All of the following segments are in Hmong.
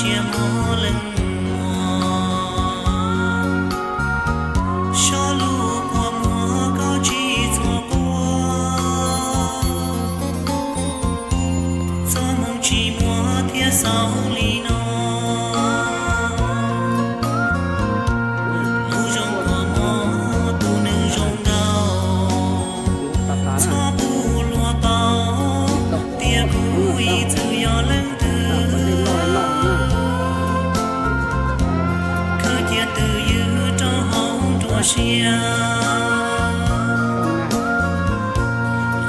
Sia muag leej muag, sob lus kua muag koj tsis txhob quaj. Txoj hmoo tsis muaj thiab xaus li no. Lub zoo kua muag tus neeg zoo ntau, txhob pub luag paub tias kuv ib txwm yog leej twg. Khwv cia twj ywm rau hauv nruab siab,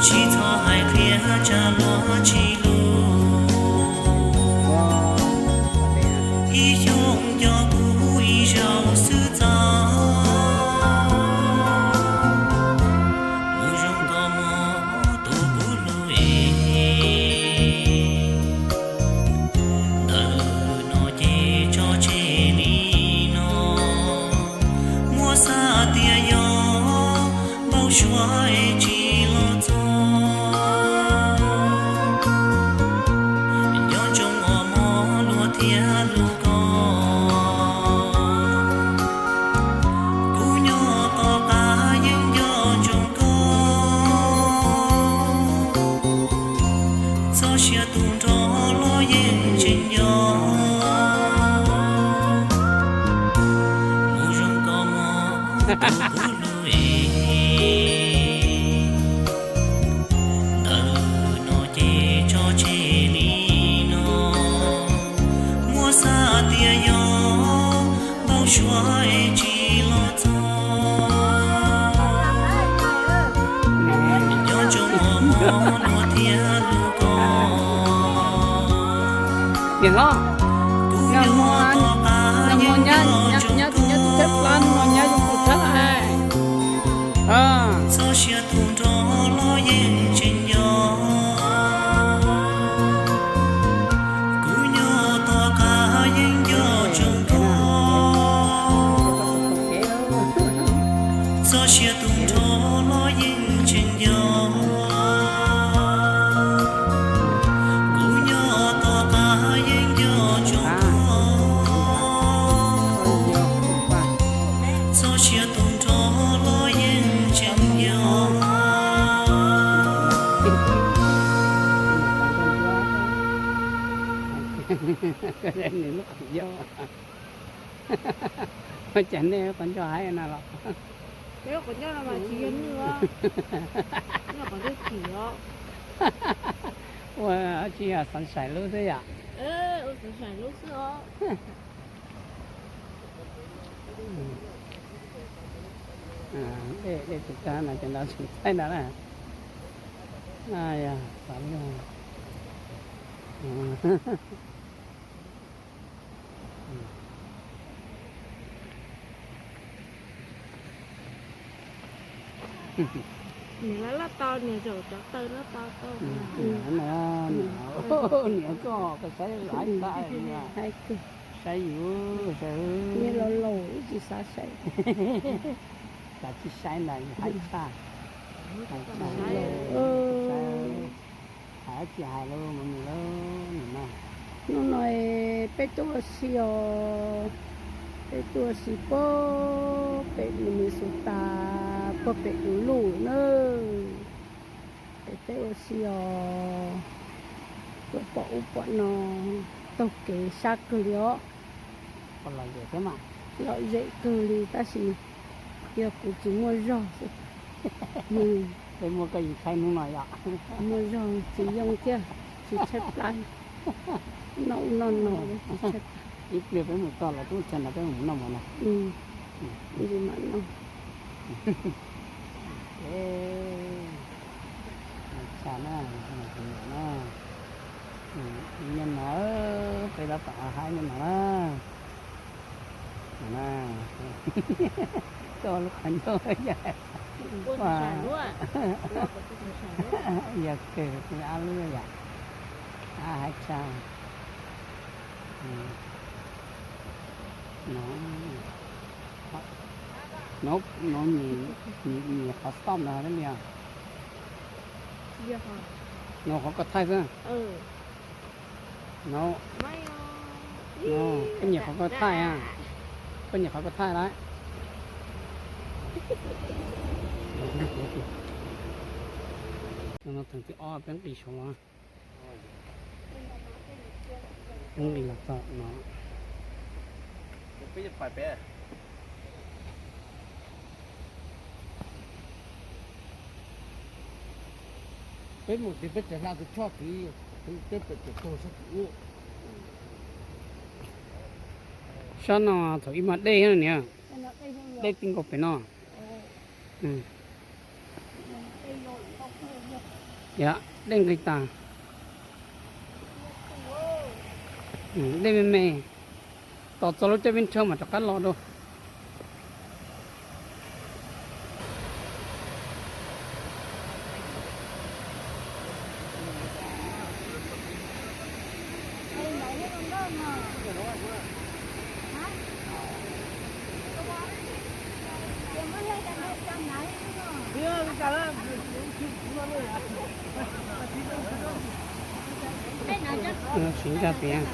tsis txhob hais qhia tsam luag tsis hlub. Ib xyoos nco kuv ib zaug xwb txaus. Lub zoo kua muag tus kuv hlub es, ntawm no ces tso tseg li no. Muab xav tias yog npau suav es tsis los txog. Nco ntsoov ua mov luag thiab hlub koj. Kuv nyob tom qab yeej nco ntsoov koj. Txoj sia tu nrho los yeej tseem nco. Lub zoo kua muag tus kuv hlub es, ntawm no ces tso tseg li no. Muab xav tias yog npau suav es tsis los txog. Nco ntsoov ua mov luag thiab hlub koj. Niam hlob, kuv nyob tom qab yeej nco ntsoov koj. Txoj sia tu nrho los yeej tseem nco. Kuv nyob tom qab yeej nco ntsoov koj. Txoj sia tu nrho los yeej tseem nco. Kuv nyob tom qab yeej nco ntsoov koj. Txoj sia tu nrho los yeej tseem nco. Ua cas nej quav ntsoj haib no los? Ua tsis yog xav saim lub xwb yom? Dej, dej tsis tag no cov nrad tsis thaij nrad na. Yog xav lub. Niam laj laj tau, niam zaum cov taw laj tau tau. Niam, niam koj, koj saib haib tag. Saib yus, saib. Niam laus laus ib tsis xav saib. Kav tsij saib ntag, haib tshaj. Haib tshaj. Hais tsis hais lawm mas nws lawm nws no. Hnub no peb tuaj ua si os, peb tuaj ua si puag pem Minnesota, puag pem du lug na. Peb tuaj ua si os, tuaj pom ub pom no, taug kev sab kawg li os. Lom zem kawg li tab sis yog kuv tsis muaj zog xwb. Peb muaj koj yeej tshaib hnub no yom. Muaj zog tsis yoo thiab, tsis tshaib plab, noj ub noj no. Ib pliag peb mus txog lawv tub chaw no peb mus noj mov no. Li mam noj. Tshaj na, na, nyob no, peb tab tom haib nyob no na. Koj lub qhov ncauj yog kawg, ab lub yom, ab haib tshaj. No, no, nyiam qhov stop no li os. No qhov koj thaij xwb. No. Koj nyiam qhov koj thaij a? Koj nyiam qhov koj thaij lawm? No theem thib ob peb nqis saud los, peb nqis los txog no. Peb mus ces peb tseem hla tus choj tid, peb pem tseem taug sab tim ub. Sab no thaum ub mas dej niam, dej ti nkaus pem no. Yog dej nqis tas, dej me me, tos txog lub caij peb nrhiav mas rov qab los dua. Siv nkag tias.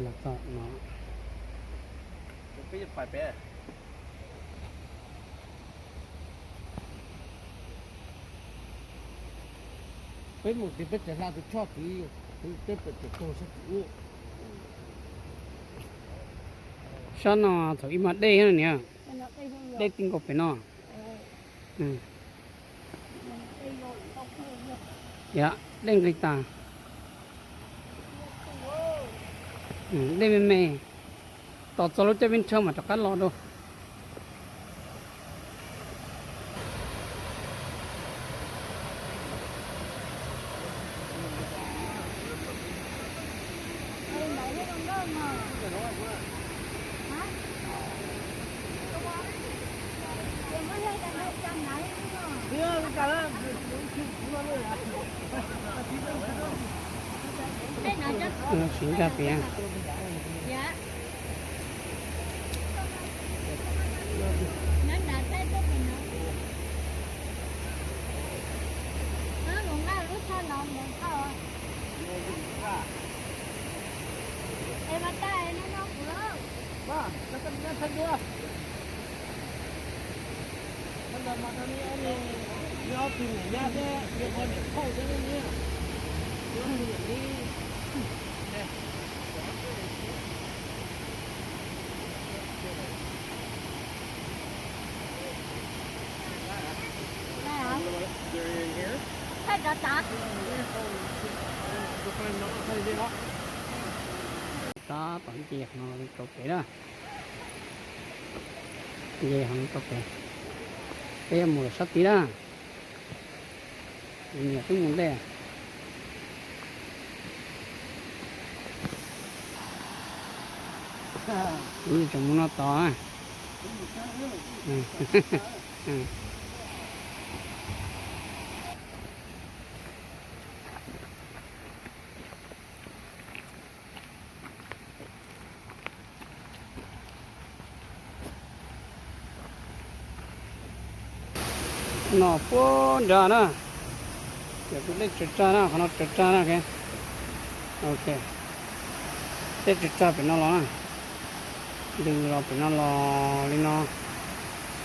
Txog no, peb pais peb. Peb mus tid peb tseem hla tus choj tid, peb pem tus taug sab tim ub. Sab no thaum ub mas dej niam, dej ti nkaus pem no. Yog dej nqig tas. Dej me me, tos txog lub caij peb ntshaw mas rov qab los rau. Siv nkag tias. Tab tom nce qhov no rau pem na. Nce qhov no rau pem. Peb yuav mus lawm sab tid na. Kuv niam twb mus ntej. Kuv tseem mus no tod. No puag nrad na, yog tus dej tsaws tsag na, qhov no tsaws tsag na. Ok, dej tsaws tsag pem no los na, ntws los pem no los li no,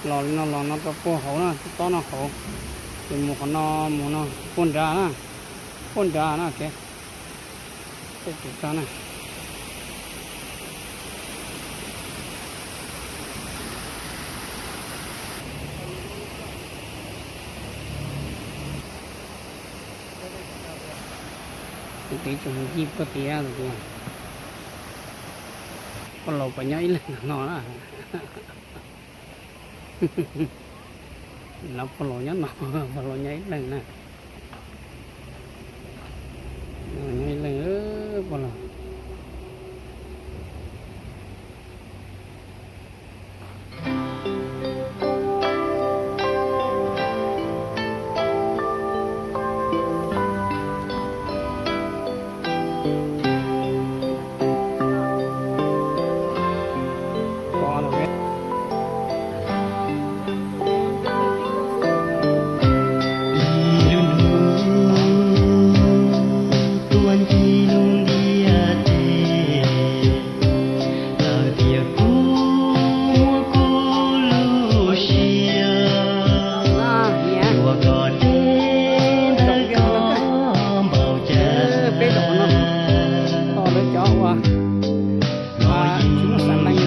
los li no los no rau puag hauv na, tus tob no hauv, ces mus qhov no, mus no puag nrad na, puag nrad na. Ok, dej tsaws tsag na. Tus tid tseem mus ncig puag tid tias, pog laus puas nyob ib leeg no na. No pog laus nyob no, pog laus nyob ib leeg na. Nyob ib leeg pog laus. Tuaj ncig lub ntiaj teb, lawv tias kuv muaj kuv lub siab, yuav kom deb ntawm koj npaum cas. Peb zaum no tos lawv cov uas tsis muaj xav leej,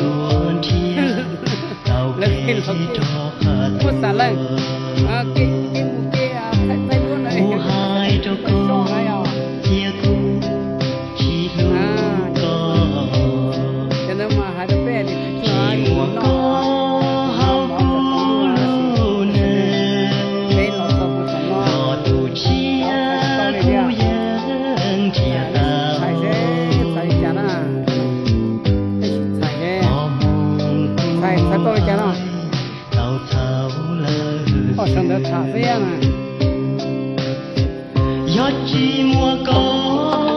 lawv kev los kev muaj xav leej, kev mus kev thaij thaij duab na. Hais rau kuv, cia kuv tsis hlub koj, cov ntawd mas hais rau peb tias tsis tshua noj mov txog tsaus ntuj, peb los txog kuv tseem noj. Txhais seb txhais li cas na, txhais seb txhais txhais tau li cas no. Pom sawv ntawd tham xwb na. Yog tsis muaj koj